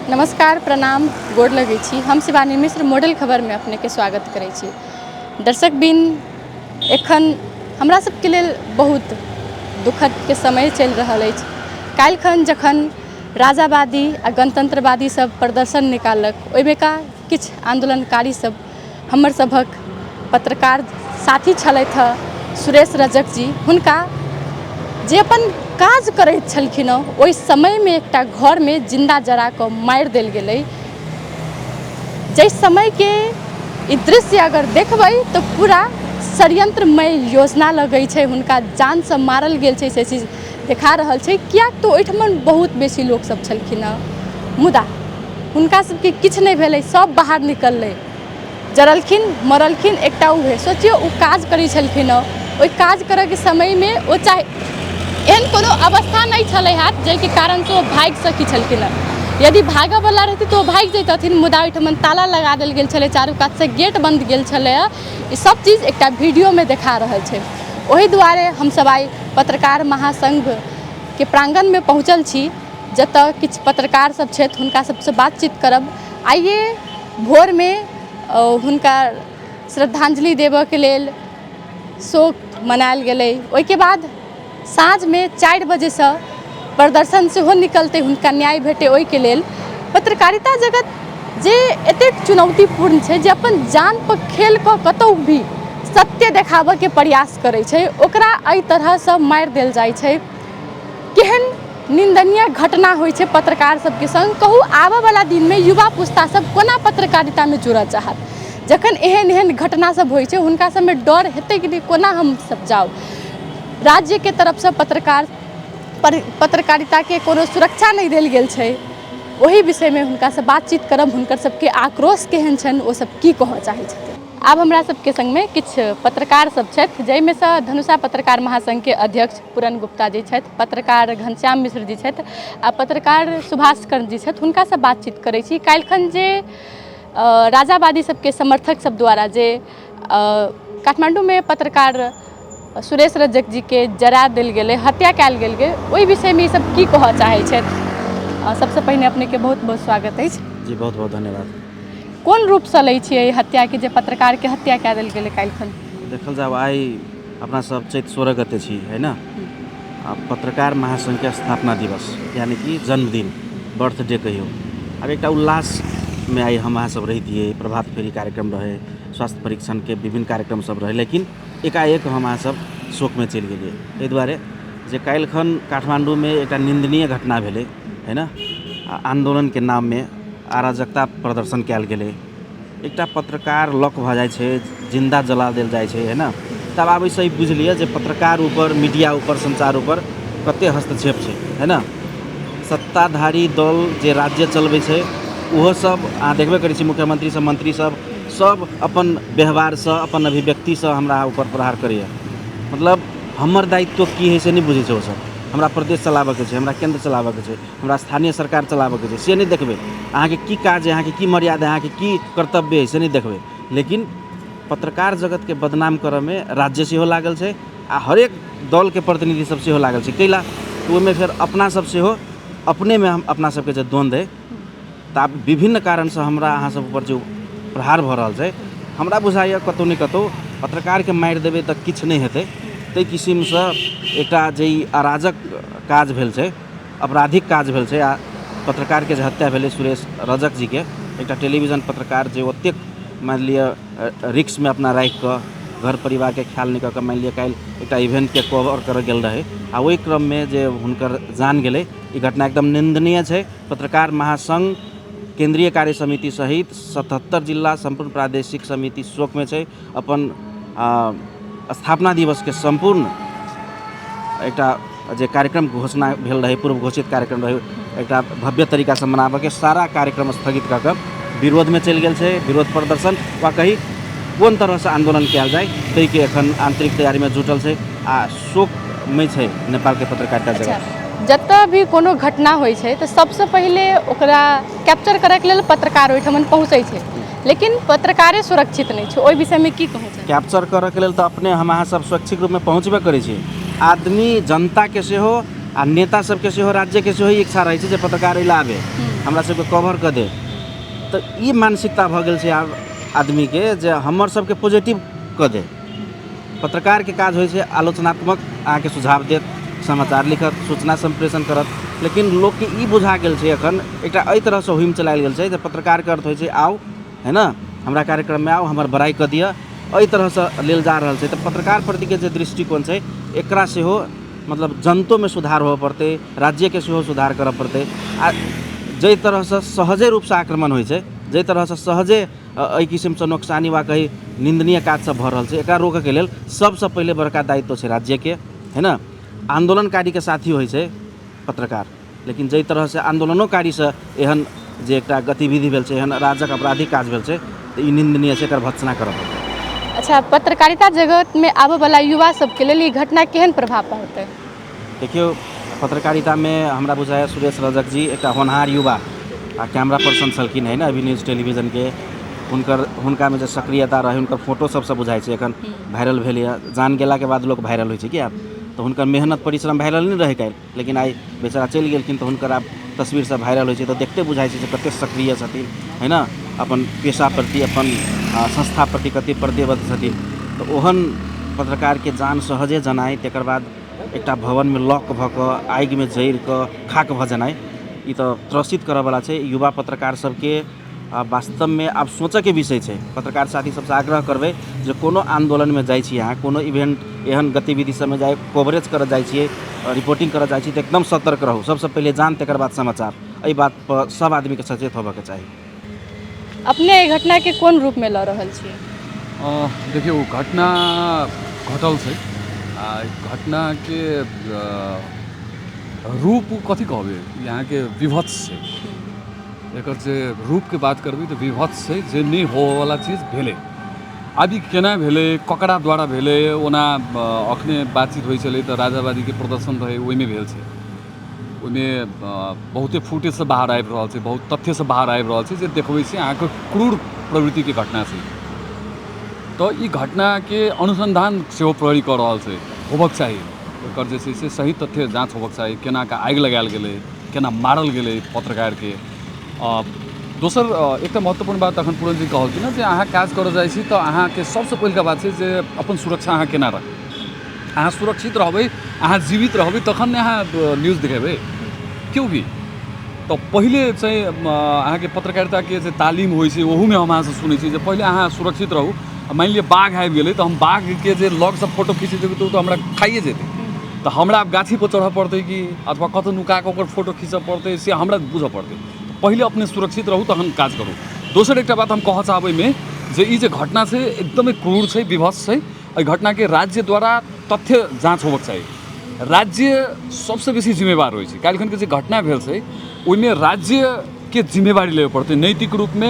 नमस्कार, प्रणाम, गोर लगै छी। हम शिवानी मिश्र मॉडल खबरमे अपनेके स्वागत करै छी। दर्शक बिन, एखन हमरा सबके लेल बहुत दुखदके समय चलि रहल अछि। काल्हिखन जखन राजावादी आ गणतन्त्रवादी सब प्रदर्शन निकाललक, ओहिमे का किछु आन्दोलनकारी सब हमर सभक पत्रकार साथी छलथि हँ सुरेश रजक जी, हुनका जे अपन काज करैत छलखिन हँ ओहि समयमे एकटा घरमे जिन्दा जरा कऽ मारि देल गेलै। जाहि समयके ई दृश्य अगर देखबै तऽ पूरा षड्यंत्रमय योजना लगै छै, हुनका जानसँ मारल गेल छै से चीज देखा रहल छै, किएक तऽ ओहिठमन बहुत बेसी लोकसभ छलखिन हँ। मुदा हुनका सबके किछु नहि भेलै, सब बाहर निकललै, जरलखिन मरलखिन एकटा उहे। सोचियौ, ओ काज करै छलखिन हँ, ओहि काज करैके समयमे ओ चाहे एहन कोनो अवस्था नहि छलै हैत जाहिके कारणसँ ओ भागि सकै छलखिन हँ। यदि भागऽवला रहतै तऽ ओ भागि जैतथिन, मुदा ओहिठमन ताला लगा देल गेल छलै, चारू कातसँ गेट बन्द गेल छलै। ई सब चीज एकटा वीडियोमे देखा रहल छै। ओहि दुआरे हमसब आइ पत्रकार महासङ्घके प्राङ्गणमे पहुँचल छी, जतऽ किछु पत्रकार सब छथि, हुनका सबसँ बातचीत करब। आइए भोरमे हुनका श्रद्धांजलि देबऽके लेल शोक मनायल गेलै। ओहिके बाद साँझमे 4 बजेसँ प्रदर्शन सेहो निकलतै, हुनका न्याय भेटै ओहिके लेल। पत्रकारिता जगत जे एतेक चुनौतीपूर्ण छै, जे अपन जानपर खेल कऽ कतहु भी सत्य देखाबऽके प्रयास करै छै, ओकरा एहि तरहसँ मारि देल जाइ छै। केहन निन्दनीय घटना होइ छै पत्रकार सबके संग। कहू, आबऽवला दिनमे युवा पुस्ता सब कोना पत्रकारितामे जुड़ऽ चाहत जखन एहन एहन घटना सब होइ छै? हुनका सबमे डर हेतै कि नहि, कोना हमसब जाउ? राज्यके तरफसँ पत्रकार पर पत्रकारिताके कोनो सुरक्षा नहि देल गेल छै। ओहि विषयमे हुनकासँ बातचीत करब, हुनकर सबके आक्रोश केहन छनि, ओ सब की कहऽ चाहै छथिन। आब हमरा सबके संगमे किछु पत्रकार सब छथि, जाहिमे सँ धनुषा पत्रकार महासंघके अध्यक्ष पूरन गुप्ता जी छथि, पत्रकार घनश्याम मिश्र जी छथि आ पत्रकार सुभाष कर्ण जी छथि। हुनकासँ बातचीत करै छी। काल्हिखन जे राजावादी सबके समर्थक सब द्वारा जे काठमाण्डूमे पत्रकार सुरेश रजक जीके जरा देल गेलै, हत्या कयल गेल ओहि विषयमे ई सब की कहऽ चाहै छथि? सबसँ पहिने अपनेके बहुत बहुत स्वागत अछि। जी, बहुत बहुत धन्यवाद। कोन रूपसँ लै छियै एहि हत्याके, जे पत्रकारके हत्या कए देल गेलै काल्हिखन? देखल जाउ, आइ अपना सब चैत 16 गते छी, है न? आ पत्रकार महासङ्घके स्थापना दिवस, यानि कि जन्मदिन, बर्थडे कहियौ। आब एकटा उल्लासमे आइ हम अहाँ सब रहितियै, प्रभात फेरी कार्यक्रम रहै, स्वास्थ्य परीक्षणके विभिन्न कार्यक्रम सब रहै, लेकिन एकाएक हम अहाँ सब शोकमे चलि गेलियै। एहि दुआरे जे काल्हिखन काठमाण्डूमे एकटा निन्दनीय घटना भेलै, है न? आ आन्दोलनके नाममे अराजकता प्रदर्शन कयल गेलै। एकटा पत्रकार लॉक भऽ जाइ छै, जिन्दा जला देल जाइ छै, है ने? तब आब एहिसँ ई बुझि लिअ जे पत्रकार ऊपर, मीडिया ऊपर, संचार ऊपर कते हस्तक्षेप छै, है ने? सत्ताधारी दल जे राज्य चलबै छै, ओहो सब अहाँ देखबे करै छी, मुख्यमंत्री सब, मंत्री सब, सब अपन व्यवहारसँ, अपन अभिव्यक्तिसँ हमरा ऊपर प्रहार करैए। मतलब हमर दायित्व की हइ से नहि बुझै छै ओसब। हमरा प्रदेश चलाबऽके छै, हमरा केन्द्र चलाबऽके छै, हमरा स्थानीय सरकार चलाबऽके छै, से नहि देखबै। अहाँके की काज अइ, अहाँके की मर्यादा अइ, अहाँके की कर्तव्य अइ, से नहि देखबै। लेकिन पत्रकार जगतके बदनाम करऽमे राज्य सेहो लागल छै आ हरेक दलके प्रतिनिधि सब सेहो लागल छै। कैला तऽ ओहिमे फेर अपना सब सेहो, अपनेमे हम अपना सबके जे द्वन्द्व अइ, तऽ आब विभिन्न कारणसँ हमरा अहाँ सब ऊपर जे प्रहार भऽ रहल छै, हमरा बुझाइए कतहु ने कतहु पत्रकारके मारि देबै तऽ किछु नहि हेतै, ताहि किसिमसँ एकटा जे ई अराजक काज भेल छै, आपराधिक काज भेल छै। आ पत्रकारके जे हत्या भेलै सुरेश रजक जीके, एकटा टेलीविजन पत्रकार जे ओतेक मानि लिअ रिक्समे अपना राखि कऽ, घर परिवारके ख्याल नहि कऽ कऽ, मानि लिअ काल्हि एकटा इवेंटके कवर करऽ गेल रहै आ ओहि क्रममे जे हुनकर जान गेलै, ई घटना एकदम निन्दनीय छै। पत्रकार महासङ्घ केन्द्रीय कार्य समिति सहित 77 जिल्ला सम्पूर्ण प्रादेशिक समिति शोकमे छै। अपन स्थापना दिवसके सम्पूर्ण एकटा जे कार्यक्रम घोषणा भेल रहै, पूर्व घोषित कार्यक्रम रहै, एकटा भव्य तरीकासँ मनाबऽके, सारा कार्यक्रम स्थगित कऽ कऽ विरोधमे चलि गेल छै। विरोध प्रदर्शन वा कही कोन तरहसँ आन्दोलन कयल जाय, ताहिके एखन आन्तरिक तैयारीमे जुटल छै आ शोकमे छै नेपालके पत्रकारिता जगत। अच्छा, जतऽ भी कोनो घटना होइ छै तऽ सबसँ पहिले ओकरा कैप्चर करैके लेल पत्रकार ओहिठमन पहुँचै छै, लेकिन पत्रकारे सुरक्षित नहि छै। ओहि विषयमे की कहै छै? कैप्चर करऽके लेल तऽ अपने हम अहाँ सब स्वैच्छिक रूपमे पहुँचबे करै छी। आदमी जनताके सेहो आ नेता सबके सेहो, राज्यके सेहो ई इच्छा रहै छै जे पत्रकार एहि लए आबै। हमरा सबके कवर कऽ दे। तऽ ई मानसिकता भऽ गेल छै आब आदमीके जे हमर सबके पॉजिटिव कऽ दे। पत्रकारके काज होइ छै आलोचनात्मक अहाँके सुझाव देत, समाचार लिखत, सूचना सम्प्रेषण करत, लेकिन लोकके ई बुझा गेल छै एखन एकटा एहि तरहसँ हुइम चलायल गेल छै जे पत्रकारके अर्थ होइ छै आउ है ने हमरा कार्यक्रममे आउ, हमर बड़ाइ कऽ दिअ, एहि तरहसँ लेल जा रहल छै। तऽ पत्रकार प्रतिके जे दृष्टिकोण छै एकरा सेहो मतलब जनतोमे सुधार होबऽ पड़तै, राज्यके सेहो सुधार करऽ पड़तै। आ जाहि तरहसँ सहजे रूपसँ आक्रमण होइ छै, जाहि तरहसँ सहजे एहि किसिमसँ नोकसानी वा कही निन्दनीय काज सब भऽ रहल छै, एकरा रोकऽके लेल सबसँ पहिले बड़का दायित्व छै राज्यके, है ने। आन्दोलनकारीके साथी होइ छै पत्रकार, लेकिन जाहि तरहसँ आन्दोलनोकारीसँ एहन जे एकटा गतिविधि भेल छै, एहन अराजक आपराधिक काज भेल छै, तऽ ई निन्दनीय छै, एकर भर्त्सना करऽ पड़तै। अच्छा, पत्रकारिता जगतमे आबऽवला युवा सबके लेल ई घटना केहन प्रभाव पड़तै? देखियौ, पत्रकारितामे हमरा बुझाइए सुरेश रजक जी एकटा होनहार युवा आ कैमरा पर्सन छलखिन है ने अभी न्यूज टेलीविजनके। हुनकामे जे सक्रियता रहै, हुनकर फोटो सबसँ बुझाइ छै, एखन वायरल भेल यऽ, जान गेलाके बाद लोक वायरल होइ छै कि आब, तऽ हुनकर मेहनत परिश्रम वायरल नहि रहै काल्हि, लेकिन आइ बेचारा चलि गेलखिन तऽ हुनकर आब तस्वीर सब वायरल होइ छै, तऽ देखते बुझाइ छै जे कतेक सक्रिय छथिन है ने, अपन पेशा प्रति अपन संस्था प्रति कतेक प्रतिबद्ध छथिन। तऽ ओहन पत्रकारके जान सहजे जनाइ, तकर बाद एकटा भवनमे लॉक भऽ कऽ आगिमे जरि कऽ खाक भऽ जेनाइ, ई तऽ त्रसित करऽवला छै। युवा पत्रकार सबके वास्तवमे आब सोचऽके विषय छै। पत्रकार साथी सबसँ आग्रह करबै जे कोनो आन्दोलनमे जाइ छी अहाँ, कोनो इवेंट एहन गतिविधि सबमे जाइ, कवरेज करऽ जाइ छियै, रिपोर्टिंग करऽ जाइ छी, तऽ एकदम सतर्क रहू। सबसँ पहिले जान, तकर बाद समाचार। एहि बातपर सब आदमीके सचेत होबऽके चाही। अपने एहि घटनाके कोन रूपमे लऽ रहल छियै? देखियौ, घटना घटल छै आ घटनाके रूप कथी कहबै, ई अहाँके विभत्स छै। एकर जे रूपके बात करबै तऽ विभत्स छै, जे नहि होबऽवला चीज भेलै। आब ई केना भेलै, ककरा द्वारा भेलै, ओना अखने बातचीत होइ छलै तऽ राजावादीके प्रदर्शन रहै, ओहिमे भेल छै, ओहिमे बहुते फुटेजसँ बाहर आबि रहल छै, बहुत तथ्यसँ बाहर आबि रहल छै जे देखबै छै अहाँके क्रूर प्रवृत्तिके घटना छै। तऽ ई घटनाके अनुसन्धान सेहो प्रहरी कऽ रहल छै, होबक चाही, एकर जे छै से सही तथ्य जाँच होबक चाही, केना कऽ आगि लगायल गेलै, केना मारल गेलै पत्रकारके। दोसर एकटा महत्वपूर्ण बात अखन पूरन जी कहलखिन हँ जे अहाँ काज करऽ जाइ छी तऽ अहाँके सबसँ पहिलुका बात छै जे अपन सुरक्षा अहाँ केना रखबै। अहाँ सुरक्षित रहबै, अहाँ जीवित रहबै, तखन ने अहाँ न्यूज देखेबै केओ भी। तऽ पहिले चाहिँ अहाँके पत्रकारिताके जे तालिम होइ छै ओहूमे हम अहाँसँ सुनै छी जे पहिले अहाँ सुरक्षित रहू। मानि लिअ बाघ आबि गेलै तऽ हम बाघके जे लगसँ फोटो खींच देबै तऽ ओ तऽ हमरा खाइए जेतै, तऽ हमरा आब गाछीपर चढ़ऽ पड़तै कि अथवा कतहु नुका कऽ ओकर फोटो खींचऽ पड़तै, से हमरा बुझऽ पड़तै। पहिले अपने सुरक्षित रहू तहन काज करू। दोसर एकटा बात हम कहऽ चाहबै एहिमे जे ई जे घटना छै एकदमै क्रूर छै, विभत्स छै। एहि घटनाके राज्य द्वारा तथ्य जाँच होबक चाही। राज्य सबसँ बेसी जिम्मेवार होइ छै। काल्हिखनके जे घटना भेल छै ओहिमे राज्यके जिम्मेवारी लेबऽ पड़तै, नैतिक रूपमे,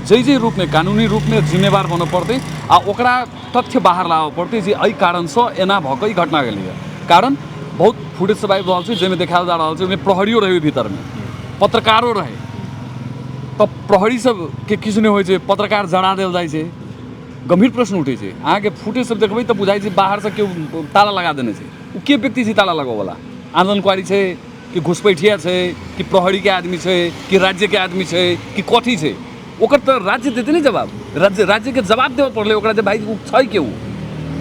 जाहि जाहि रूपमे, कानूनी रूपमे जिम्मेवार बनऽ पड़तै आ ओकरा तथ्य बाहर लाबऽ पड़तै जे एहि कारणसँ एना भऽ कऽ ई घटना भेलैए। कारण बहुत फुटेज सब आबि रहल छै जाहिमे देखायल जा रहल छै, ओहिमे प्रहरियो रहै, ओहि भीतरमे पत्रकारो रहै, तऽ प्रहरी सबके किछु नहि होइ छै, पत्रकार जरा देल जाइ छै। गम्भीर प्रश्न उठै छै। अहाँके फुटेज सब देखबै तऽ बुझाइ छै बाहरसँ केओ ताला लगा देने छै। ओ के व्यक्ति छै ताला लगबऽवला? आन्दोलनकारी छै कि घुसपैठिया छै कि प्रहरीके आदमी छै कि राज्यके आदमी छै कि कथी छै? ओकर तऽ राज्य देतै ने जवाब। राज्यके जवाब देबऽ पड़लै ओकरा जे भाइ ओ छै के ओ।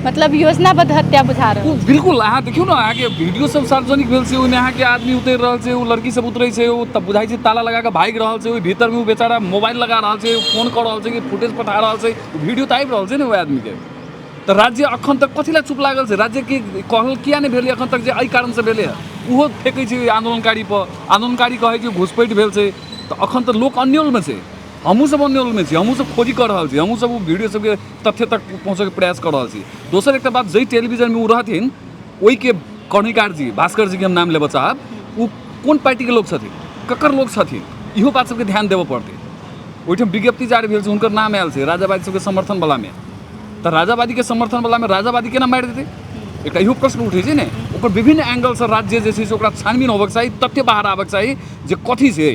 मतलब योजनाबद्ध हत्या बुझा रहल। ओ बिल्कुल, अहाँ देखियौ ने, अहाँके वीडियो सब सार्वजनिक भेल छै, ओहिमे अहाँके आदमी उतरि रहल छै, ओ लड़की सब उतरै छै, ओ तऽ बुझाइ छै ताला लगा कऽ भागि रहल छै, ओहि भीतरमे ओ बेचारा मोबाइल लगा रहल छै, फोन कऽ रहल छै कि फुटेज पठा रहल छै, वीडियो तऽ आबि रहल छै ने ओहि आदमीके। तऽ राज्य अखन तक कथी लए चुप लागल छै? राज्यके कहल किया नहि भेलै अखन तक जे एहि कारणसँ भेलै हँ? ओहो फेकै छै आन्दोलनकारी पर, आन्दोलनकारी कहै छै घुसपैठ भेल छै, तऽ अखन तऽ लोक अन्योलमे छै, हमहूँ सब अन्योलमे छी, हमहूँ सब खोजी कऽ रहल छी, हमहूँ सब ओ वीडियो सबके तथ्य तक पहुँचैके प्रयास कऽ रहल छी। दोसर एकटा बात, जाहि टेलीविजनमे ओ रहथिन ओहिके कर्णिकार जी, भास्कर जीके हम नाम लेबऽ चाहब, ओ कोन पार्टीके लोक छथिन, ककर लोक छथिन, इहो बात सबके ध्यान देबऽ पड़तै। ओहिठाम विज्ञप्ति जारी भेल छै, हुनकर नाम आयल छै राजावादी सबके समर्थनवलामे, तऽ राजावादीके समर्थनवलामे राजावादी केना मारि देतै? एकटा इहो प्रश्न उठै छै ने। ओकर विभिन्न एंगलसँ राज्य जे छै से ओकरा छानबीन होबक चाही, तथ्य बाहर आबक चाही जे कथी छै,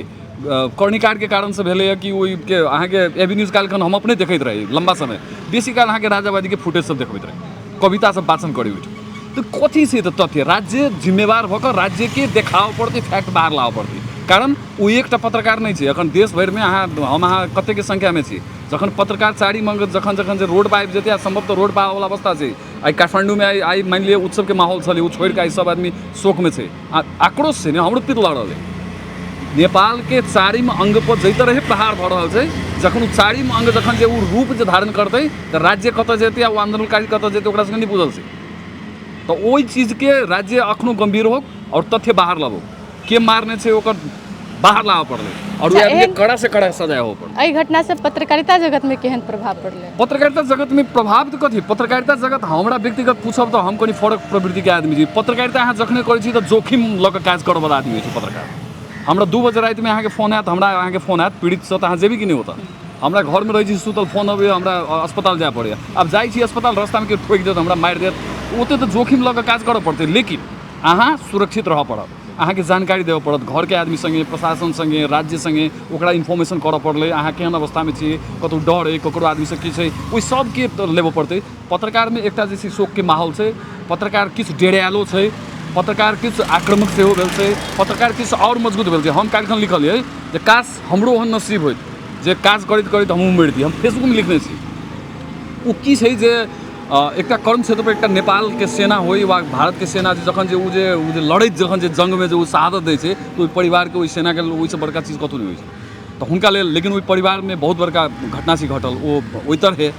कर्णिकारके कारणसँ भेलैए कि ओहिके। अहाँके ए बी न्यूज काल्हिखन हम अपने देखैत रही लम्बा समय, बेसी काल अहाँके राजावादीके फुटेज सब देखबैत रहै, कविता सब वाचन करै ओहिठाम, तऽ कथी छै तऽ तथ्य? राज्य जिम्मेवार भऽ कऽ राज्यके देखाबऽ पड़तै, फैक्ट बाहर लाबऽ पड़तै। कारण ओ एकटा पत्रकार नहि छै। एखन देश भरिमे अहाँ हम अहाँ कतेकके संख्यामे छी। जखन पत्रकार चारिम अंग जखन जखन जे रोड पर आबि जेतै, आ सम्भवतः रोड पर आबयवला अवस्था छै। आइ काठमाण्डूमे आइ आइ मानि लिअ उत्सवके माहौल छलै, ओ छोड़िकऽ आइ सब आदमी शोकमे छै, आ आक्रोश छै ने, हमरो पित्त लऽ रहल अइ। नेपालके चारिम अंग पर जाहि तरहे प्रहार भऽ रहल छै, जखन ओ चारिम अंग जखन जे ओ रूप जे धारण करतै तऽ राज्य कतऽ जेतै आ ओ आन्दोलनकारी कतऽ जेतै, ओकरा सबके नहि बुझल छै। तऽ ओहि चीजके राज्य अखनो गम्भीर हो आओर तथ्य बाहर लाबो, के मारने छै ओकर बाहर लाबऽ पड़लै आओर ओहि आदमीके कड़ा से कड़ा सजाय होबऽ पड़लै। एहि घटनासँ पत्रकारिता जगतमे केहन प्रभाव पड़लै? पत्रकारिता जगतमे प्रभाव तऽ कथी, पत्रकारिता जगत हमरा व्यक्तिगत पूछब तऽ हम कनि फरक प्रवृत्तिके आदमी छी। पत्रकारिता अहाँ जखने करै छी तऽ जोखिम लऽ कऽ काज करऽवला आदमी होइ छै पत्रकार। हमरा 2 बजे रातिमे अहाँके फोन आयत, हमरा अहाँके फोन आयत पीड़ितसँ, तऽ अहाँ जेबै कि नहि ओतऽ? हमरा घरमे रहै छी सुतल, फोन अबैए, हमरा अस्पताल जाय पड़ैए। आब जाइ छी अस्पताल, रस्तामे केओ ठोकि देत, हमरा मारि देत, ओते तऽ जोखिम लऽ कऽ काज करऽ पड़तै। लेकिन अहाँ सुरक्षित रहऽ पड़त, अहाँके जानकारी देबऽ पड़त घरके आदमी सङ्गे, प्रशासन सङ्गे, राज्य सङ्गे, ओकरा इन्फॉर्मेशन करऽ पड़लै अहाँ केहन अवस्थामे छी, कतहु डर अइ, ककरो आदमीसँ की छै, ओहि सबके लेबऽ पड़तै। पत्रकारमे एकटा जे छै शोकके माहौल छै, पत्रकार किछु डेरायलो छै, पत्रकार किछु आक्रामक सेहो भेल छै, पत्रकार किछु आओर मजबूत भेल छै। हम काल्हिखन लिखलियै जे काश हमरो ओहन नसीब होइत जे काज करैत करैत हमहूँ मरिती। हम फेसबुकमे लिखने छी। ओ की छै जे एकटा कर्म क्षेत्रपर एकटा नेपालके सेना होइ वा भारतके सेना, जे जखन जे ओ जे लड़ैत जखन जे जङ्गमे जे ओ शहादत दै छै तऽ ओहि परिवारके, ओहि सेनाके लेल ओहिसँ बड़का चीज कतहु नहि होइ छै। तऽ हुनका लेल, लेकिन ओहि परिवारमे बहुत बड़का घटना छै घटल। ओ ओहि तरहे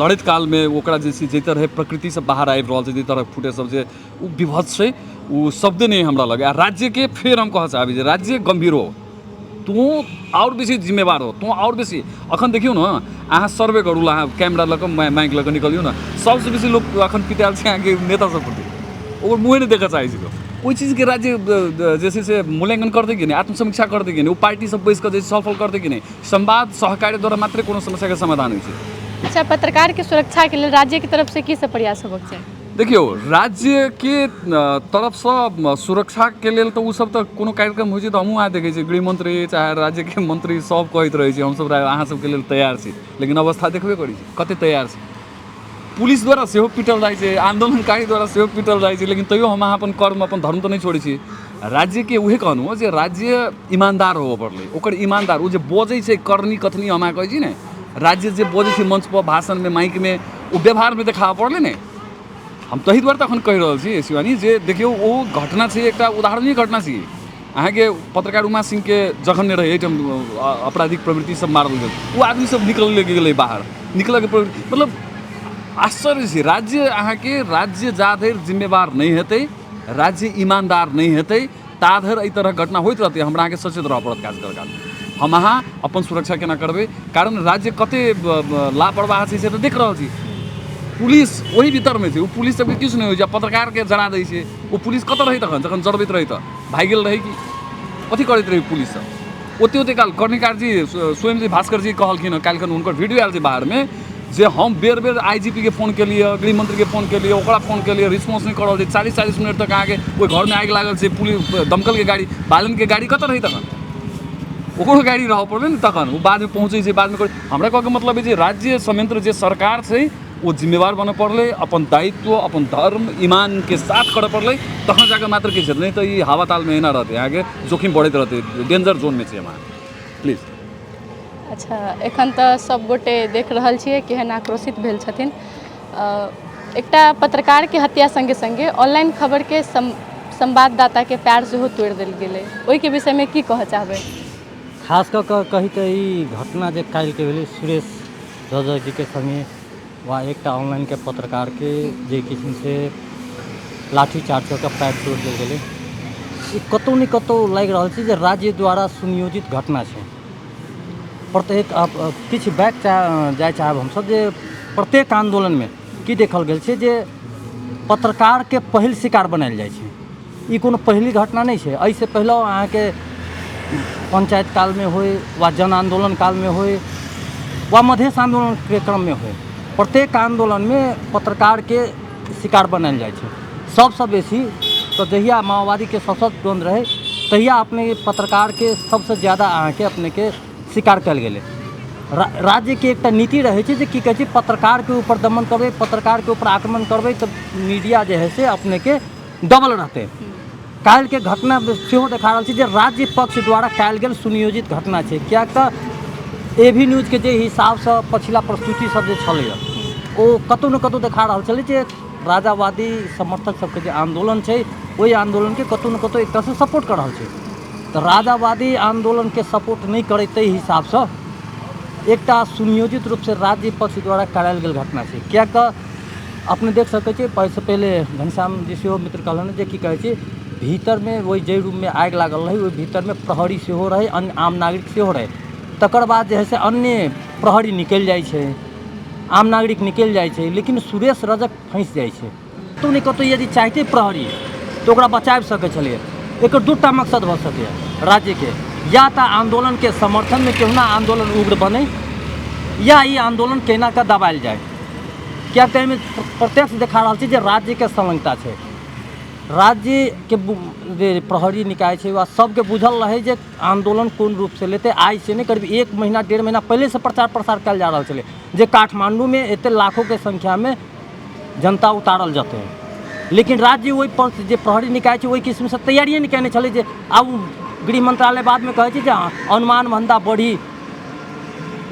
लड़ैत कालमे ओकरा जे छै, जाहि तरहे प्रकृतिसँ बाहर आबि रहल छै, जाहि तरहक फुटेज सब छै, ओ विभत्स छै, ओ शब्दे नहि हमरा लग। आ राज्यके फेर हम कहऽ चाहबै जे राज्य गम्भीर हो, तू आओर बेसी जिम्मेवार हो, तू आओर बेसी। अखन देखियौ ने, अहाँ सर्वे करू, अहाँ कैमरा लऽ कऽ माइक लऽ कऽ निकलियौ ने, सबसँ बेसी लोक अखन पिटायल छै अहाँके नेता सब प्रति, ओकर मुँहे नहि देखऽ चाहै छै लोक। ओहि चीजके राज्य जे छै से मूल्याङ्कन करतै कि नहि, आत्मसमीक्षा करतै कि नहि, ओ पार्टी सब बैस कऽ जे सफल करतै कि नहि? संवाद सहकार्य द्वारा मात्रे कोनो समस्याके समाधान होइ छै। अच्छा, पत्रकारके सुरक्षाके लेल राज्यके तरफसँ की सब प्रयास होबक चाही? देखियौ, राज्यके तरफसँ सुरक्षाके लेल तऽ ओसब तऽ कोनो कार्यक्रम होइ छै तऽ हमहूँ अहाँ देखै छियै, गृहमंत्री चाहे राज्यके मंत्री सब कहैत रहै छै हमसब अहाँ सबके लेल तैयार छी, लेकिन अवस्था देखबे करै छी कते तैयार छै। पुलिस द्वारा सेहो पीटल जाइ छै, आन्दोलनकारी द्वारा सेहो पीटल जाइ छै, लेकिन तैयो हम अहाँ अपन कर्म अपन धर्म तऽ नहि छोड़ै छी। राज्यके उहे कहलहुँ जे राज्य ईमानदार होबऽ पड़लै, ओकर ईमानदार ओ जे बजै छै करनी कथनी, हम अहाँ कहै छी ने, राज्य जे बजै छै मंचपर भाषणमे माइकमे, ओ व्यवहारमे देखाबऽ पड़लै ने। हम ताहि दुआरे तऽ एखन कहि रहल छी शिवानी जे देखियौ ओ घटना छै, एकटा उदाहरणीय घटना छै। अहाँके पत्रकार उमा सिंहके जखन नहि रहै एहिठाम आपराधिक प्रवृत्ति सब मारल गेल, ओ आदमी सब निकल गेलै बाहर, निकलऽके प्रवृत्ति, मतलब आश्चर्य छै। राज्य अहाँके राज्य जा धरि जिम्मेवार नहि हेतै, राज्य ईमानदार नहि हेतै, ता धरि एहि तरहक घटना होइत रहतै। हमरा अहाँके सचेत रहऽ पड़त काज करऽ काल, हम अहाँ अपन सुरक्षा केना करबै, कारण राज्य कते लापरवाह छै से तऽ देख रहल छी। पुलिस ओहि भीतरमे छै, ओ पुलिस सबके किछु नहि होइ छै, पत्रकारके जरा दै छै। ओ पुलिस कतऽ रहै तखन जखन जरबैत रहै? तऽ भागि गेल रहै कि कथी करैत रहै पुलिस सब ओते ओते काल? कर्णिकार जी स्वयं जी भास्कर जी कहलखिन हँ काल्हिखन, हुनकर वीडियो आयल छै बाहरमे, जे हम बेर बेर आईजीपीके फोन केलियै, गृहमंत्रीके फोन केलियै, ओकरा फोन केलियै, रिस्पॉन्स नहि कऽ रहल छै। 40-40 मिनट तक अहाँके ओहि घरमे आगि लागल छै, पुलिस दमकलके गाड़ी, बालनके गाड़ी कतऽ रहै तखन? ओकरो गाड़ी रहऽ पड़लै ने तखन, ओ बादमे पहुँचै छै, बादमे। हमरा कहऽके मतलब है जे राज्य संयंत्र जे सरकार छै ओ जिम्मेवार बनऽ पड़लै, अपन दायित्व अपन धर्म ईमानके साथ करऽ पड़लै, तखन जाकऽ मात्र किछु हेतै, नहि तऽ ई हवा तालमे एना रहतै, अहाँके जोखिम बढ़ैत रहतै, डेंजर जोनमे छी हम अहाँ, प्लीज। अच्छा, एखन तऽ सभगोटे देख रहल छियै केहन आक्रोशित भेल छथिन। एकटा पत्रकारके हत्या सङ्गे सङ्गे ऑनलाइन खबरके संवाददाताके पैर सेहो तोड़ि देल गेलै, ओहिके विषयमे की कहऽ चाहबै? खास कऽ कऽ कही तऽ ई घटना जे काल्हिके भेलै सुरेश रजक जीके सङ्गे वा एकटा ऑनलाइनके पत्रकारके जे कि छै से लाठी चार्ज कऽ कऽ पैर तोड़ि देल गेलै, ई कतहु ने कतहु लागि रहल छै जे राज्य द्वारा सुनियोजित घटना छै। प्रत्येक किछु बैक जाय चाहब हमसब जे प्रत्येक आन्दोलनमे की देखल गेल छै जे पत्रकारके पहिल शिकार बनायल जाइ छै। ई कोनो पहिली घटना नहि छै। एहिसँ पहिले अहाँके पञ्चायत कालमे होइ वा जन आन्दोलन कालमे होइ वा मधेश आन्दोलनके क्रममे होइ, प्रत्येक आन्दोलनमे पत्रकारके शिकार बनायल जाइ छै। सबसँ बेसी तऽ जहिया माओवादीके सशस्त्र द्वन्द्व रहै तहिया अपने पत्रकारके सबसँ ज्यादा अहाँके अपनेके शिकार कयल गेलै। राज्यके एकटा नीति रहै छै जे की कहै छै, पत्रकारके ऊपर दमन करबै, पत्रकारके ऊपर आक्रमण करबै तऽ मीडिया जे है से अपनेके दबल रहतै। काल्हिके घटना सेहो देखा रहल छै जे राज्य पक्ष द्वारा कयल गेल सुनियोजित घटना छै, किएक तऽ ए भी न्यूजके जे हिसाबसँ पछिला प्रस्तुति सब जे छलैए ओ कतहु ने कतहु देखा रहल छलै जे राजावादी समर्थक सबके जे आन्दोलन छै ओहि आन्दोलनके कतहु ने कतहु एक तरहसँ सपोर्ट कऽ रहल छै। तऽ राजावादी आन्दोलनके सपोर्ट नहि करै ताहि हिसाबसँ एकटा सुनियोजित रूपसँ राज्य पक्ष द्वारा करायल गेल घटना छै। किएक तऽ अपने देख सकै छियै, एहिसँ पहिले घनश्याम जी सेहो मित्र कहलनि जे की कहै छै, भीतरमे ओहि जाहि रूममे आगि लागल रहै ओहि भीतरमे प्रहरी सेहो रहै, अन्य आम नागरिक सेहो रहै। तकर बाद जे है से अन्य प्रहरी निकलि जाइ छै, आम नागरिक निकलि जाइ छै, लेकिन सुरेश रजक फँसि जाइ छै। कतहु ने कतहु यदि चाहिते प्रहरी तऽ ओकरा बचाबि सकै छलैए। एकर दूटा मकसद भऽ सकैए राज्यके, या तऽ आन्दोलनके समर्थनमे केहुना आन्दोलन उग्र बनै, या ई आन्दोलन केना कऽ दबायल जाय। किएक तऽ एहिमे प्रत्यक्ष देखा रहल छै जे राज्यके संलग्नता छै। राज्यके जे प्रहरी निकाय छै वा सबके बुझल रहै जे आन्दोलन कोन रूपसँ लेतै। आइसँ नहि, करीब 1 महीना 1.5 महीना पहिलेसँ प्रचार प्रसार कयल जा रहल छलै जे काठमाण्डूमे एते लाखोके संख्यामे जनता उतारल जेतै। लेकिन राज्य ओहि पर जे प्रहरी निकाय छै ओहि किस्मसँ तैयारिए नहि कयने छलै जे आब गृह मंत्रालय बादमे कहै छै जे अनुमान भन्दा बढ़ी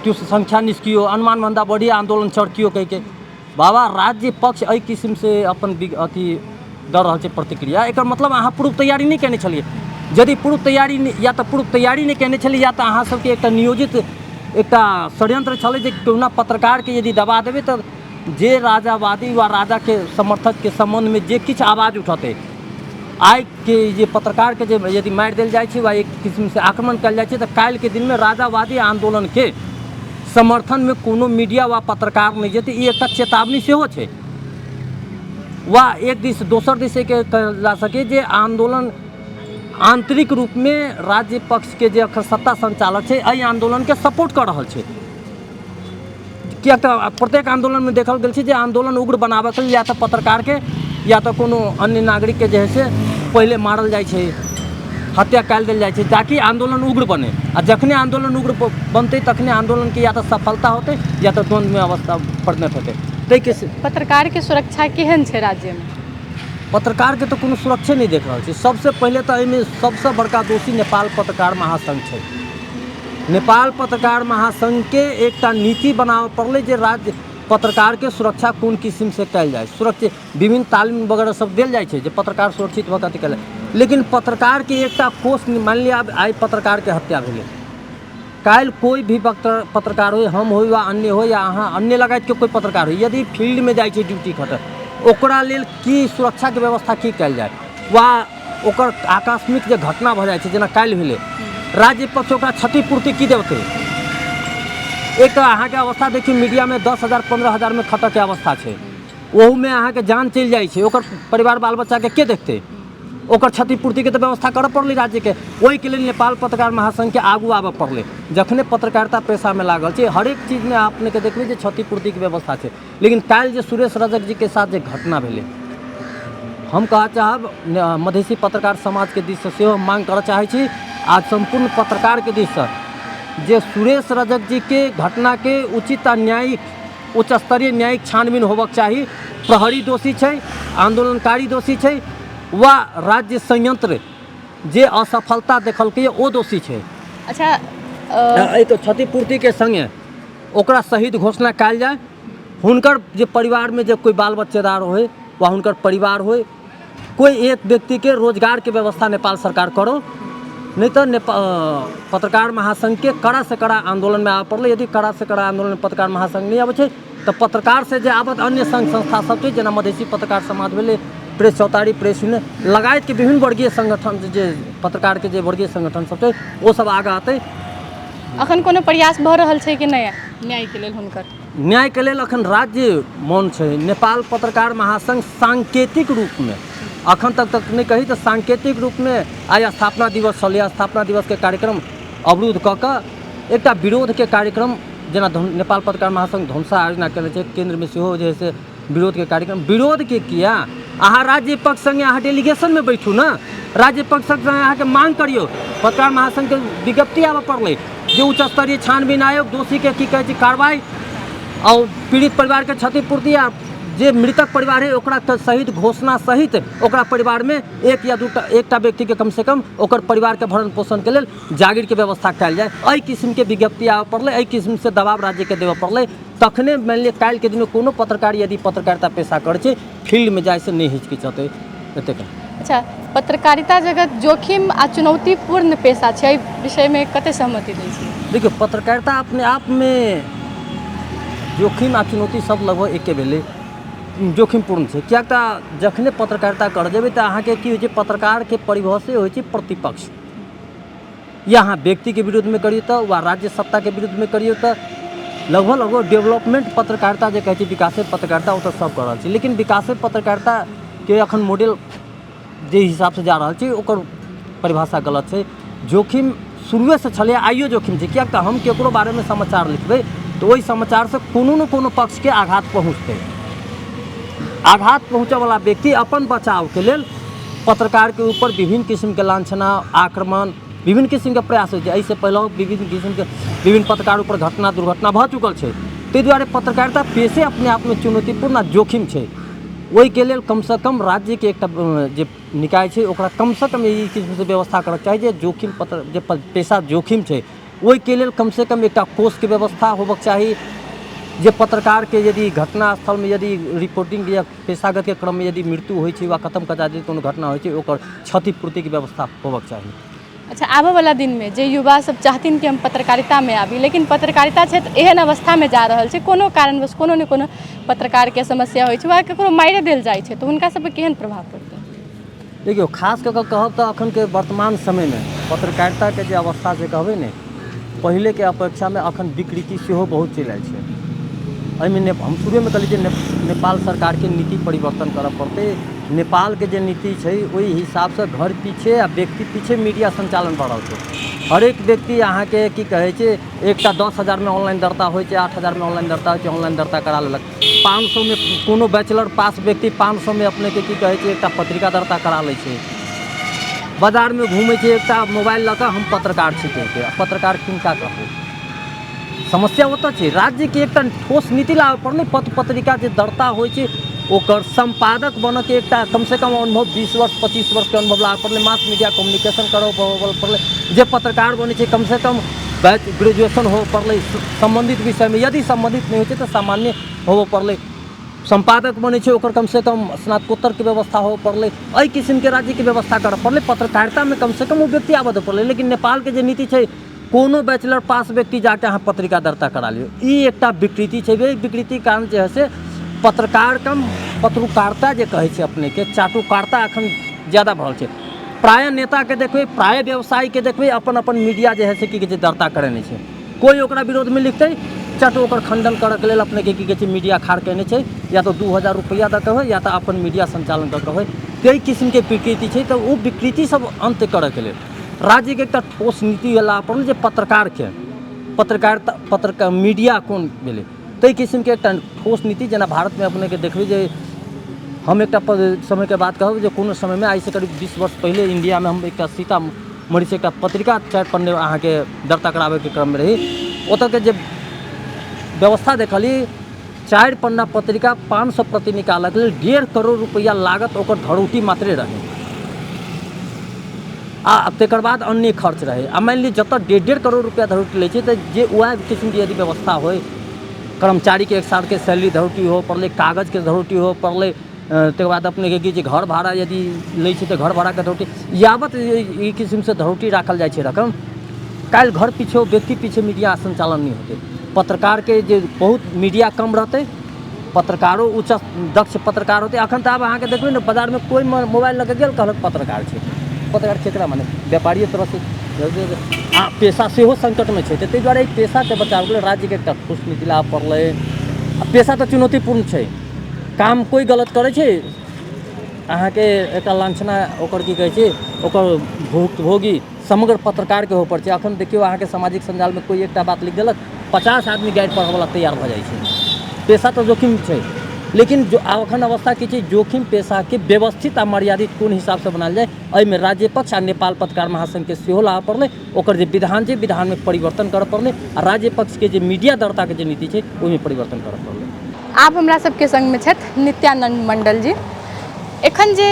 त्यो संख्या निस्कियो, अनुमान भन्दा बढ़ी आन्दोलन चर्कियो कहिके। बाबा राज्य पक्ष एहि किस्मसँ अपन अथी दऽ रहल छै प्रतिक्रिया। एकर मतलब अहाँ पूर्व तैयारी नहि कयने छलियै। यदि पूर्व तैयारी या तऽ पूर्व तैयारी नहि कयने छलियै, या तऽ अहाँ सबके एकटा नियोजित एकटा षड्यंत्र छलै जे कहुना पत्रकारके यदि दबा देबै तऽ जे राजावादी वा राजाके समर्थकके सम्बन्धमे जे किछु आवाज उठतै, आइके जे पत्रकारके जे यदि मारि देल जाइ छै वा एक किस्मसँ आक्रमण कयल जाइ छै तऽ काल्हिके दिनमे राजावादी आन्दोलनके समर्थनमे कोनो मीडिया वा पत्रकार नहि जेतै। ई एकटा चेतावनी सेहो छै। वा एक दिस दोसर दिस एके कहल जा सकै जे आन्दोलन आंतरिक रूपमे राज्य पक्षके जे अखन सत्ता संचालक छै एहि आन्दोलनके सपोर्ट कऽ रहल छै। किएक तऽ प्रत्येक आन्दोलनमे देखल गेल छै जे आन्दोलन उग्र बनाबऽके लेल या तऽ पत्रकारके या तऽ कोनो अन्य नागरिकके जे है से पहिले मारल जाइ छै, हत्या कयल देल जाइ छै, ताकि आन्दोलन उग्र बने। आ जखने आन्दोलन उग्र बनतै तखने आन्दोलनके या तऽ सफलता होतै या तऽ द्वन्द्वमे अवस्था परिणत हेतै। ताहिके पत्रकारके सुरक्षा केहन छै राज्यमे? पत्रकारके तऽ कोनो सुरक्षे नहि देख रहल छै। सबसँ पहिले तऽ एहिमे सबसँ बड़का दोषी नेपाल पत्रकार महासङ्घ छै। नेपाल पत्रकार महासङ्घके एकटा नीति बनाबऽ पड़लै जे राज्य पत्रकारके सुरक्षा कोन किसिमसँ कयल जाय। सुरक्षित विभिन्न तालिम वगैरह सब देल जाइ छै जे पत्रकार सुरक्षित भऽ कऽ अथी कयल जाय। लेकिन पत्रकारके एकटा कोष, मानि लिअ आब आइ पत्रकारके हत्या भेलै, काल्हि कोइ भी पत्रकार होइ, हम होइ वा अन्य होइ या अहाँ अन्य लगायतके कोइ पत्रकार होइ, यदि फील्डमे जाइ छै ड्यूटी खटऽ, ओकरा लेल की सुरक्षाके व्यवस्था की कयल जाय? वा ओकर आकस्मिक जे घटना भऽ जाइ छै जेना काल्हि भेलै, राज्य पक्ष ओकरा क्षतिपूर्ति की देतै? एक तऽ अहाँके अवस्था देखियौ, मीडियामे 10,000 15,000मे खटऽके अवस्था छै, ओहूमे अहाँके जान चलि जाइ छै, ओकर परिवार बाल बच्चाके के देखतै? ओकर क्षतिपूर्तिके तऽ व्यवस्था करऽ पड़लै राज्यके। ओहिके लेल नेपाल पत्रकार महासङ्घके आगू आबऽ पड़लै। जखने पत्रकारिता पेशामे लागल छै हरेक चीजमे अपनेके देखबै जे क्षतिपूर्तिके व्यवस्था छै। लेकिन काल्हि जे सुरेश रजक जीके साथ जे घटना भेलै, हम कहऽ चाहब मधेसी पत्रकार समाजके दिससँ सेहो हम माँग करऽ चाहै छी आ सम्पूर्ण पत्रकारके दिससँ जे सुरेश रजक जीके घटनाके उचित आ न्यायिक उच्च स्तरीय न्यायिक छानबीन होबक चाही। प्रहरी दोषी छै, आन्दोलनकारी दोषी छै, वा राज्य संयंत्र जे असफलता देखलकै ओ दोषी छै। अच्छा, एहि तऽ क्षतिपूर्तिके सङ्गे ओकरा शहीद घोषणा कयल जाय। हुनकर जे परिवारमे जे कोइ बाल बच्चेदार होइ वा हुनकर परिवार होइ, कोइ एक व्यक्तिके रोजगारके व्यवस्था नेपाल सरकार करो, नहि तऽ पत्रकार महासङ्घके कड़ा से कड़ा आन्दोलनमे आबऽ पड़लै। यदि कड़ा से कड़ा आन्दोलनमे पत्रकार महासङ्घ नहि अबै छै तऽ पत्रकार से जे आबत अन्य सङ्घ संस्था सब छै, जेना मधेसी पत्रकार समाज भेलै, प्रेस चौतारी, प्रेस यूनियन लगायतके विभिन्न वर्गीय संगठन जे पत्रकारके जे वर्गीय संगठन सब छै ओ सब आगाँ अतै। अखन कोनो प्रयास भऽ रहल छै कि नहि न्यायके लेल हुनकर? न्यायके लेल अखन राज्य मौन छै। नेपाल पत्रकार महासङ्घ सांकेतिक रूपमे अखन तक नहि कही तऽ सांकेतिक रूपमे आइ स्थापना दिवस छलै, स्थापना दिवसके कार्यक्रम अवरुद्ध कऽ कऽ एकटा विरोधके कार्यक्रम जेना नेपाल पत्रकार महासङ्घ धनुषा आयोजना कयने छै, केन्द्रमे सेहो जे है से विरोधके कार्यक्रम। विरोधके किया? अहाँ राज्य पक्ष सङ्गे अहाँ डेलीगेशनमे बैठू ने, राज्य पक्ष सङ्गे अहाँके माँग करियौ। पत्रकार महासङ्घके विज्ञप्ति आबऽ पड़लै जे उच्च स्तरीय छानबीन आयोग दोषीके की कहै छै कार्रवाई और पीड़ित परिवारके क्षतिपूर्ति आ जे मृतक परिवार है ओकरा सहित घोषणा सहित ओकरा परिवारमे एक या दूटा एकटा व्यक्तिके कमसँ कम ओकर परिवारके भरण पोषणके लेल जागीरके व्यवस्था कयल जाय। एहि किस्मके विज्ञप्ति आबऽ पड़लै, एहि किस्मसँ दबाव राज्यके देबऽ पड़लै, तखने मानि लिअ काल्हिके दिनमे कोनो पत्रकार यदि पत्रकारिता पेशा करै छै फील्डमे जाइसँ नहि हिचकिचेतै। एतेक। अच्छा, पत्रकारिता जगत जोखिम आ चुनौतीपूर्ण पेशा छै, एहि विषयमे कते सहमति दै छी? देखियौ, पत्रकारिता अपने आपमे जोखिम आ चुनौती सब लगभग एके भेलै, जोखिमपूर्ण छै। किएक तऽ जखने पत्रकारिता करऽ जेबै तऽ अहाँके की होइ छै, पत्रकारके परिभाषे होइ छै प्रतिपक्ष, या अहाँ व्यक्तिके विरुद्धमे करियौ तऽ वा राज्य सत्ताके विरुद्धमे करियौ तऽ लगभग लगभग डेवलपमेंट पत्रकारिता जे कहै छै विकासे पत्रकारिता ओ तऽ सब कऽ रहल छै, लेकिन विकासे पत्रकारिताके अखन मॉडल जे हिसाबसँ जा रहल छै ओकर परिभाषा गलत छै। जोखिम शुरुएसँ छलै, आइयो जोखिम छै, किएक तऽ हम ककरो बारेमे समाचार लिखबै तऽ ओहि समाचारसँ कोनो ने कोनो पक्षके आघात पहुँचतै। आघात पहुँचऽवला व्यक्ति अपन बचावके लेल पत्रकारके ऊपर विभिन्न किसिमके लांछना, आक्रमण, विभिन्न किसिमके प्रयास होइ छै। एहिसँ पहिले विभिन्न किसिमके विभिन्न पत्रकार ऊपर घटना दुर्घटना भऽ चुकल छै। ताहि दुआरे पत्रकारिता पेशे अपने आपमे चुनौतीपूर्ण आ जोखिम छै। ओहिके लेल कमसँ कम राज्यके एकटा जे निकाय छै ओकरा कमसँ कम ई किसिमसँ व्यवस्था करऽके चाही जे जोखिम पत्र जे पेशा जोखिम छै ओहिके लेल कमसँ कम एकटा कोषके व्यवस्था होबऽके चाही, जे पत्रकारके यदि घटनास्थलमे यदि रिपोर्टिंग या पेशागतके क्रममे यदि मृत्यु होइ छै वा खतम कजा जे कोनो घटना होइ छै ओकर क्षतिपूर्तिके व्यवस्था होबऽके चाही। अच्छा, आबऽवला दिनमे जे युवा सब चाहथिन कि हम पत्रकारितामे आबी, लेकिन पत्रकारिता क्षेत्र एहन अवस्थामे जा रहल छै, कोनो कारणवश कोनो ने कोनो पत्रकारके समस्या होइ छै वा ककरो मारि देल जाइ छै, तऽ हुनका सबपर केहन प्रभाव पड़तै? देखियौ, खास कऽ कऽ कहब तऽ अखनके वर्तमान समयमे पत्रकारिताके जे अवस्था छै कहबै ने, पहिलेके अपेक्षामे अखन विकृति सेहो बहुत चलि आयल छै। एहिमे हम शुरुएमे कहली जे नेपाल सरकारके नीति परिवर्तन करऽ पड़तै। नेपालके जे नीति छै ओहि हिसाबसँ घर पीछे आ व्यक्ति पीछे मीडिया सञ्चालन भऽ रहल छै। हरेक व्यक्ति अहाँके की कहै छै, एकटा 10,000मे ऑनलाइन दर्ता होइ छै, 8,000मे ऑनलाइन दर्ता होइ छै, ऑनलाइन दर्ता करा लेलक। 500मे कोनो बैचलर पास व्यक्ति 500मे अपनेके की कहै छै एकटा पत्रिका दर्ता करा लै छै। बाजारमे घूमै छै एकटा मोबाइल लऽ कऽ हम पत्रकार छी कहिके, आ पत्रकार किनका कहबै? समस्या ओतऽ छै। राज्यके एकटा ठोस नीति लाबऽ पड़लै। पत्र पत्रिका जे दर्ता होइ छै ओकर सम्पादक बनऽके एकटा कमसँ कम अनुभव 20 वर्ष 25 वर्षके अनुभव लाबऽ पड़लै। मास मीडिया कम्युनिकेशन करऽ पड़लै। जे पत्रकार बनै छै कमसँ कम ग्रेजुएशन होबऽ पड़लै सम्बन्धित विषयमे, यदि सम्बन्धित नहि होइ छै तऽ सामान्य होबऽ पड़लै। सम्पादक बनै छै ओकर कमसँ कम स्नातकोत्तरके व्यवस्था होबऽ पड़लै। एहि किसिमके राज्यके व्यवस्था करऽ पड़लै। पत्रकारितामे कमसँ कम ओ व्यक्ति आबऽ दऽ पड़लै। लेकिन नेपालके जे नीति छै कोनो बैचलर पास व्यक्ति जाके अहाँ पत्रिका दर्ता करा लियौ, ई एकटा विकृति छै। एहि विकृतिके कारण जे है से पत्रकार कम पत्रकारिता जे कहै छै अपनेके चाटुकारिता अखन ज्यादा भऽ रहल छै। प्रायः नेताके देखबै, प्रायः व्यवसायीके देखबै अपन अपन मीडिया जे है से की कहै छै दर्ता करेने छै। कोइ ओकरा विरोधमे लिखतै चट ओकर खंडन करऽके लेल अपनेके की कहै छै मीडिया खाड़ कयने छै, या तऽ 2000 रुपैआ दऽ के होइ या तऽ अपन मीडिया सञ्चालन कऽ के होइ। ताहि किसिमके विकृति छै। तऽ ओ विकृति सब अन्त्य करऽके लेल राज्यके एकटा ठोस नीति लाबऽ पड़लै जे पत्रकारके पत्रकारिता पत्रकार मीडिया कोन भेलै ताहि किसिमके एकटा ठोस नीति। जेना भारतमे अपनेके देखबै जे हम एकटा समयके बात कहब जे कोनो समयमे आइसँ करीब 20 वर्ष पहिले इण्डियामे हम एकटा सीतामढ़ीसँ एकटा पत्रिका 4 पन्ने अहाँके दर्ता कराबैके क्रममे रही। ओतऽके जे व्यवस्था देखली, 4 पन्ना पत्रिका 500 प्रति निकालऽके लेल 1.5 करोड़ रुपैआ लागत ओकर धरौटी मात्रे रहै, आ तकर बाद अन्य खर्च रहै। आ मानि लिअ जतऽ 1.5-1.5 करोड़ रुपैआ धरौटी लै छै तऽ जे उएह किसिमके यदि व्यवस्था होइ, कर्मचारीके एक सालके सैलरी धरौटी होबऽ पड़लै, कागजके धरौटी होबऽ पड़लै, तकर बाद अपनेके की छै घर भाड़ा यदि लै छै तऽ घर भाड़ाके धरौटी, यावत ई किसिमसँ धरौटी राखल जाइ छै रकम। काल्हि घर पीछे व्यक्ति पीछे मीडिया सञ्चालन नहि होतै। पत्रकारके जे बहुत मीडिया कम रहतै, पत्रकारो उच्च दक्ष पत्रकार होतै। अखन तऽ आब अहाँके देखबै ने बाजारमे कोइ मोबाइल लऽ कऽ गेल कहलक पत्रकार छै। पत्रकार केकरा माने व्यापारिए तरहसँ आ पेशा सेहो सङ्कटमे छै। तऽ ताहि दुआरे एहि पेशाके बचाबैके लेल राज्यके एकटा ठोस नीति लाबऽ पड़लै। आ पेशा तऽ चुनौतीपूर्ण छै, काम कोइ गलत करै छै अहाँके एकटा लाञ्छना ओकर की कहै छै ओकर भुक्तभोगी समग्र पत्रकारके होबऽ पड़ै छै। अखन देखियौ अहाँके सामाजिक सञ्जालमे कोइ एकटा बात लिख देलक, 50 आदमी गारि पढ़ऽवला तैयार भऽ जाइ छै। पेशा तऽ जोखिम छै, लेकिन जो अखन अवस्था की छै, जोखिम पेशाके व्यवस्थित आ मर्यादित कोन हिसाबसँ बनायल जाय, एहिमे राज्य पक्ष आ नेपाल पत्रकार महासङ्घके सेहो लाबऽ पड़लै। ओकर जे विधान छै विधानमे परिवर्तन करऽ पड़लै आ राज्य पक्षके जे मीडिया दर्ताके जे नीति छै ओहिमे परिवर्तन करऽ पड़लै। आब हमरा सबके संगमे छथि नित्यानंद मंडल जी। एखन जे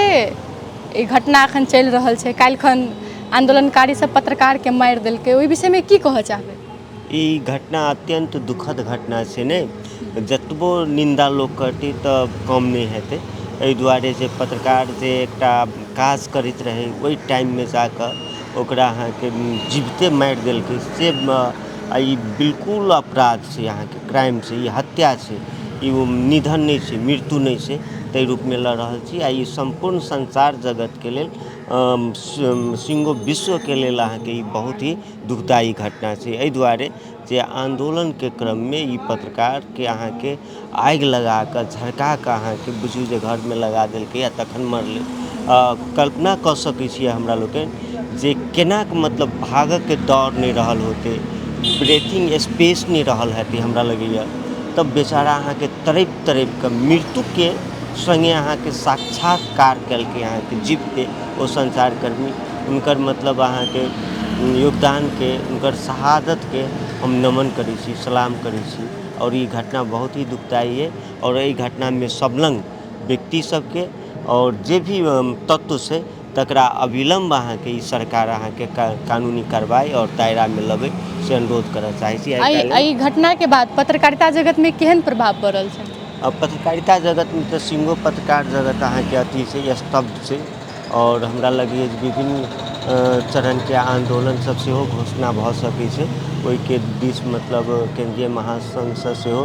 ई घटना एखन चलि रहल छै, काल्हिखन आंदोलनकारी सब पत्रकारके मारि देलकै, ओहि विषयमे की कहऽ चाहबै? ई घटना अत्यन्त दुखद घटना छै ने, जतबो निन्दा लोक करतै तऽ कम नहि हेतै। एहि दुआरे जे पत्रकार जे एकटा काज करैत रहै ओहि टाइममे जाकऽ ओकरा अहाँके जीविते मारि देलकै, से ई बिल्कुल अपराध छै, अहाँके क्राइम छै, ई हत्या छै, ई ओ निधन नहि छै, मृत्यु नहि छै, ताहि रूपमे लऽ रहल छी। आ ई सम्पूर्ण संसार जगतके लेल, सिंगो विश्वके लेल अहाँके ई बहुत ही दुखदायी घटना छै। एहि दुआरे जे आन्दोलनके क्रममे ई पत्रकारके अहाँके आगि लगा कऽ झरका कऽ अहाँके बुझू जे घरमे लगा देलकै आ तखन मरलै। कल्पना कऽ सकै छियै हमरा लोकनि जे केना कऽ मतलब भागयके दौर नहि रहल होतै, ब्रेथिंग स्पेस नहि रहल हेतै हमरा लगैए, तब बेचारा अहाँके तड़पि तड़पि कऽ मृत्युके सङ्गे अहाँके साक्षात्कार केलकै अहाँके जीविते ओ सञ्चारकर्मी। हुनकर मतलब अहाँके योगदानके, हुनकर शहादतके हम नमन करै छी, सलाम करै छी। आओर ई घटना बहुत ही दुखदायी अइ आओर एहि घटनामे संलग्न व्यक्ति सबके आओर जे भी तत्व छै तकरा अविलम्ब अहाँके ई सरकार अहाँके कानूनी कार्रवाई आओर दायरामे लबै से अनुरोध करऽ चाहै छी। एहि घटनाके बाद पत्रकारिता जगतमे केहन प्रभाव पड़ल छै? पत्रकारिता जगतमे तऽ सिंगो पत्रकार जगत अहाँके अथी छै, स्तब्ध छै। आओर हमरा लगैए जे विभिन्न चरणके आन्दोलन सब सेहो घोषणा भऽ सकै छै, ओहिके दिस मतलब केन्द्रीय महासङ्घसँ सेहो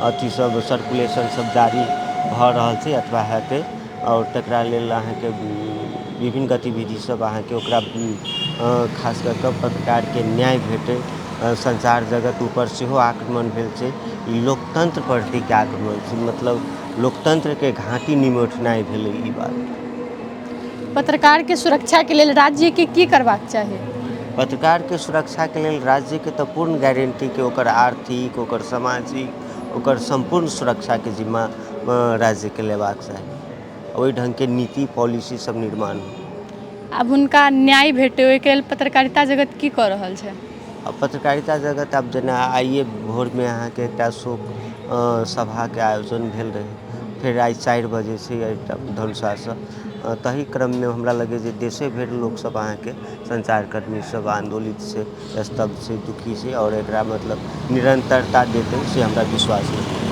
अथी सब सर्कुलेशन सब जारी भऽ रहल छै अथवा हेतै। आओर तकरा लेल अहाँके विभिन्न गतिविधि सब अहाँके ओकरा खास कऽ कऽ पत्रकारके न्याय भेटै। सञ्चार जगत ऊपर सेहो आक्रमण भेल छै, ई लोकतन्त्र प्रतिके आक्रमण छै, मतलब लोकतन्त्रके घाटी निमोठनाइ भेलै ई बात। पत्रकारके सुरक्षाके लेल राज्यके की करबाक चाही? पत्रकारके सुरक्षाके लेल राज्यके तऽ पूर्ण गारंटीके ओकर आर्थिक, ओकर सामाजिक, ओकर सम्पूर्ण सुरक्षाके जिम्मा राज्यके लेबाक चाही, ओहि ढङ्गके नीति पॉलिसी सब निर्माण हो। आब हुनका न्याय भेटै ओहिके लेल पत्रकारिता जगत की कऽ रहल छै? आ पत्रकारिता जगत आब जेना आइए भोरमे अहाँके एकटा शोक सभाके आयोजन भेल रहै, फेर आइ 4 बजे छै एकटा धनुषासँ, ताहि क्रममे हमरा लगैए जे देशे भरि लोकसब अहाँके सञ्चारकर्मी सब आन्दोलित छै, स्तब्ध छै, दुखी छै आओर एकरा मतलब निरन्तरता देतै से हमरा विश्वास है।